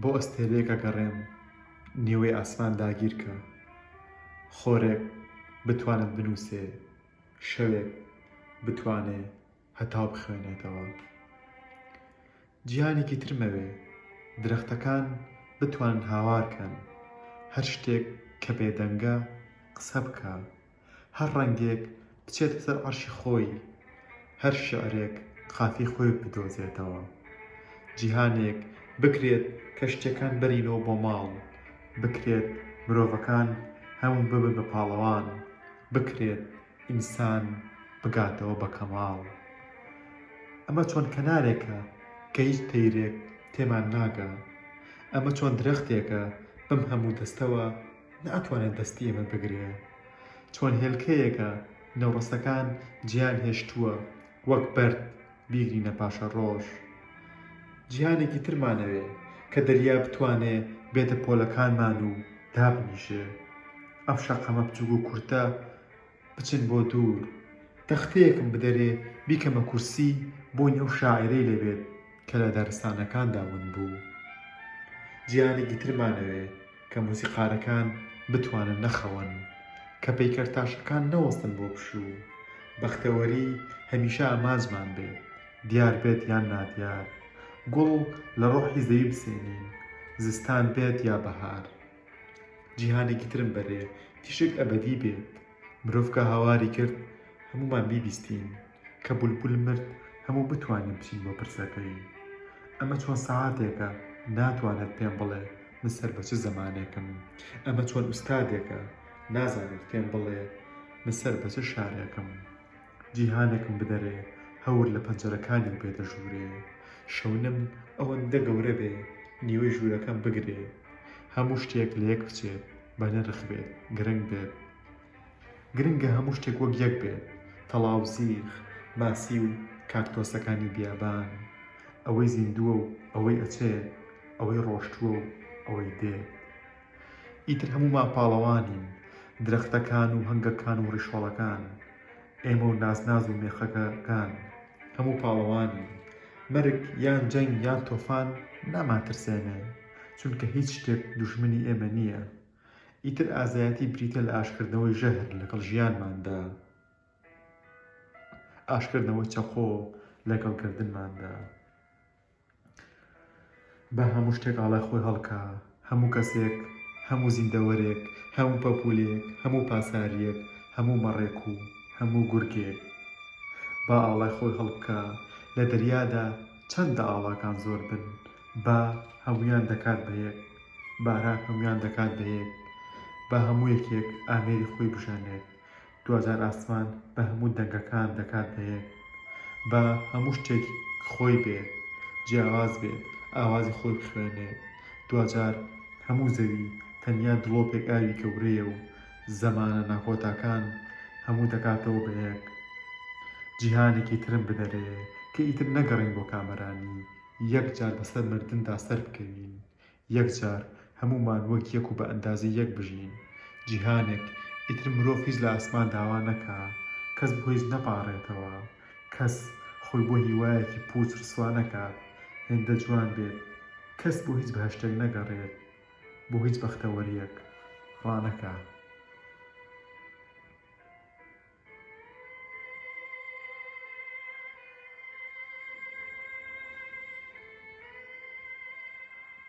بۆ ئەستێرەیەک ئەگەڕێم نیوەی ئاسمان داگیرکا خۆرێک بتوانێت بنووسێ شەوێک بتوانێ هەتاو بخوێنێتەوە جیهانێکی ترمەوێ درەختەکان بتوانن هاوار کەن هەر شتێک کە بێدەنگە قسە بکا هەر ڕەنگێک بچێتە سەر عەرشی خۆی، هەر شیعرێک قافیەی خۆی بدۆزێتەوە. جیهانێک بکرێت کەشتیەکان بەرینەوە بۆ ماڵ، بکرێت مرۆڤەکان هەموو ببن بە پاڵەوان، بکرێت ئینسان بگاتەوە بە کەماڵ. ئەمە چۆن کەنارێکە کە هیچ تەیرێک تێمان ناگا؟ ئەمە چۆن درەختێکە بەم هەموو دەستەوە ناتوانێت دەستی ئێمە بگرێ؟ چۆن هێلکەیەکە نەوڕەسەکان جێیان هێشتووە وەک بەرد بیگرینە پاشەڕۆژ. جیهانێکی ترمان ئەوێ کە دەریا بتوانێ بێتە پۆلەکانمان و دابنیشێ. ئەم شەقامە بچووک و کورتە بچن بۆ دوور. تەختەیەکم بدەرێ بیکەمە کورسی بۆنی ئەو شاعیرەی لێ بێت کە لە دارستانەکاندا ون بوو. جیهانێکی ترمان ئەوێ کە مۆسیقارەکان بتوانن نەخەون، کە پەیکەرتاشەکان نەوەستن بۆ پشوو، بەختەوەری هەمیشە ئامانجمان بێت، دیار بێت یان نادیار، گوڵ لە ڕۆحی زەوی بسێنین، زستان بێت یا بەهار. جیهانێکی ترم بەرێ، تیشک ئەبەدی بێت، مرۆڤ کە هاواری کرد هەموومان بیبیستین، کە بولبول مرد هەموو بتوانین بچین بۆ پرسەکەی. ئەمە چۆن سەعاتێکە ناتوانێت پێم بڵێ من سەر بە چ زەمانێکم؟ ئەمە چۆن ئوستادێکە نازانێت پێم بڵێ من سەر بە چ شارێکم؟ جیهانێکم بدەرێ هەور لە پەنجەرەکانیەوە بێتە ژوورێ، شەونم ئەوەندە گەورە بێ نیوەی ژوورەکەم بگرێ، هەموو شتێک لە یەک بچێت، بەنرخ بێت، گرنگ بێت. گرنگە هەموو شتێک وەک یەک بێت، تەڵا و زیخ، ماسی و کاکتۆسەکانی بیابان، ئەوەی زیندووە و ئەوەی ئەچێت، ئەوەی ڕۆشتووە و ئەوەی دێت. ئیتر هەموومان پاڵەوانین، درەختەکان و هەنگەکان و ڕیشۆڵەکان، ئێمە و نازناز و مێخەکەکان، هەموو پاڵەوانین. مەرگ یان جەنگ یان تۆفان نامانترسێنێ، چونکە هیچ شتێک دوژمنی ئێمە نییە. ئیتر ئازایەتی بریتیە لە ئاشکردنەوەی ژەهر لەگەڵ ژیانماندا، ئاشکردنەوەی چەقۆ لەگەڵ گەردنماندا. با هەموو شتێک ئاڵای خۆی هەڵکا، هەموو کەسێک، هەموو زیندەوەرێک، هەموو پەپوولەیەک، هەموو پاسارییەک، هەموو مەڕێک و هەموو گورگێک. با ئاڵای خۆی هەڵبکا، لە دەریادا چەندە ئاڵاکان زۆر بن، با هەموویان دەکات بە یەک. باران هەموویان دەکات بە یەک. با هەموو یەکێک ئامێری خۆی بژەنێت. دواجار ئاسمان بە هەموو دەنگەکان دەکات بە یەک. با هەموو شتێک خۆی بێت، جیاواز بێت، ئاوازی خۆی بخوێنێت. دواجار هەموو زەوی تەنیا دڵۆپێک ئاوی گەورەیە و زەمانە ناکۆتاکان هەموو دەکاتەوە بە یەک. جیهانێکی ترم بدەرێ کە ئیتر نەگەڕێین بۆ کامەرانی، یەک جار بەسەر مردندا سەربکەوین. یەکجار هەموومان وەک یەک و بە ئەندازەی یەک بژین. جیهانێک ئیتر مرۆڤ هیچ لە ئاسمان داوا نەکا، کەس بۆ هیچ نەپاڕێتەوە، کەس خۆی بۆ هیوایەکی پووچ ڕسوا نەکات، هێندە جوان بێت کەس بۆ هیچ بەهەشتێک نەگەڕێت، بۆ هیچ بەختەوەرییەک ڕانەکا.